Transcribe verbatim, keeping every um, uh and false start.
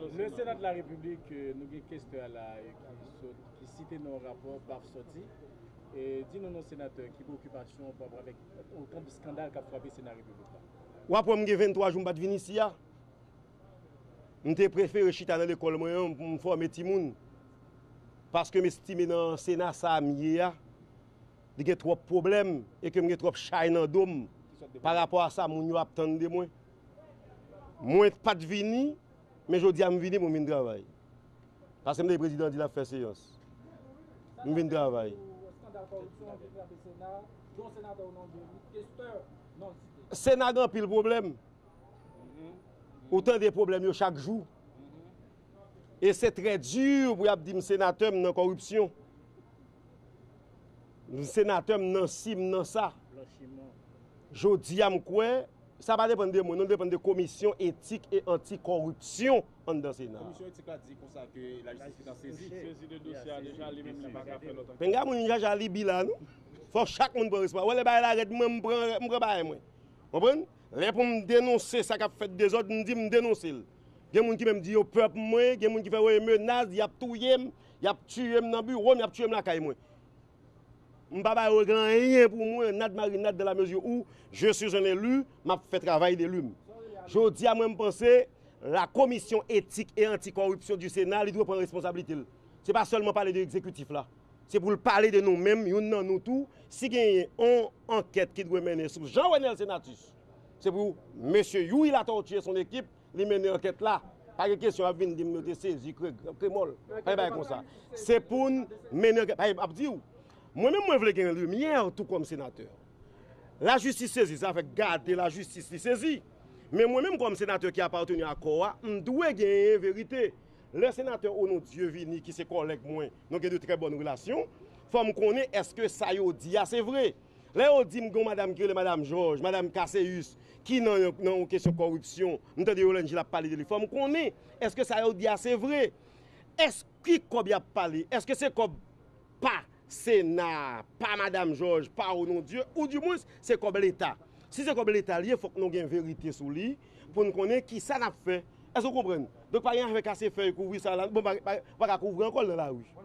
Le Sénat de la République, euh, nou gen kestè a la, euh, ki sot, ki site nan yon rapò P A F sòti. E di nou non, senatè, ki preokipasyon w pa rapò avèk otan de eskandal k ap frape Sena Repiblik la? W ap wè m gen venntwa jou m pa t vin isi a. M te prefere chita nan lekòl mwen an pou m fòme timoun. Paske m estime nan Sena sa a m ye a, li gen twòp pwoblèm e ke m gen twòp chay nan do m pa rapò a sa moun yo ap tann de mwen. Mwen pa t vini, men jodi a m vini pou m vin travay. Paske m tande prezidan di l ap fè seyans. M vin travay. Sena gen anpil pwoblèm. Ou tande pwoblèm yo chak jou. E se trè di pou y ap di m senatè m nan kòripsyon. M senatè m nan si m nan sa. Jodi a m kwè, sa pa depann de mwen, non, li depann de komisyon etik e anti kòripsyon anndan Sena a. Komisyon etik la di konsa ke lajistis gentan sezi. Sezi de dosye a deja, li menm li pa ka fè lòt ankèt. Penga moun jaja libi la, non? Fò chak moun pran responsab. Wè lè bagay la rèd, mwen, m pran, m pran bagay mwen. Konprann? Lè pou m denonse sa k ap fèt dezòd, m di m denonse l. Gen moun ki menm di yo pè pou mwen, gen moun ki fè voye menas, y ap touye m, y ap tiye m nan biwo m, y ap tiye m lakay mwen. M pa bay règ anyen pou mwen, nad marinad dans la mesure où je suis un élu, m ap fè travay deli m. Jodi a mwen m panse la komisyon etik e anti kòripsyon di Sena, li dwe pran responsablite l. Se pa sèlman pale de egzekitif la. Se pou l pale de nou menm, youn nan nou tou. Si genyen yon ankèt ki dwe mennen sou Jean Renel Senatus, se pou mesye Youri Latortue et son équipe, li mennen ankèt la. Pa gen kesyon ap vin di m yo te sezi kre-, kremòl. Pa gen bagay konsa. Se pou n mennen ankèt. Pa gen, ap di w, mwen menm mwen vle gen limyè tou kòm senatè. Lajistis sezi, sa fè gade lajistis li sezi. Men mwen menm kòm senatè ki apateni a kò a, m dwe genyen verite. Lè senatè Onondieu vini, ki se kòlèg mwen, nou gen de trè bòn relasyon, fò m konnen èske sa yo di a se vre. Lè yo di m gen yon madanm ki rele madanm Jòj, madanm Casséus, ki nan yon, nan yon kesyon kòripsyon, m tande Yolène Gilles ap pale de li, fò m konnen èske sa yo di a se vre. Èske ki kòb y ap pale? Èske se kòb pa Sena, pa madanm Jòj, pa Onondieu, ou dimwens se kòb Leta? Si se kòb Leta li ye, fòk nou gen verite sou li pou n konnen kisa n ap fè. Èske w konprann? Donk pa gen afè kase fèy, kouvri sa la, bon, pa, pa, pa ka kouvri ankò l nan lari.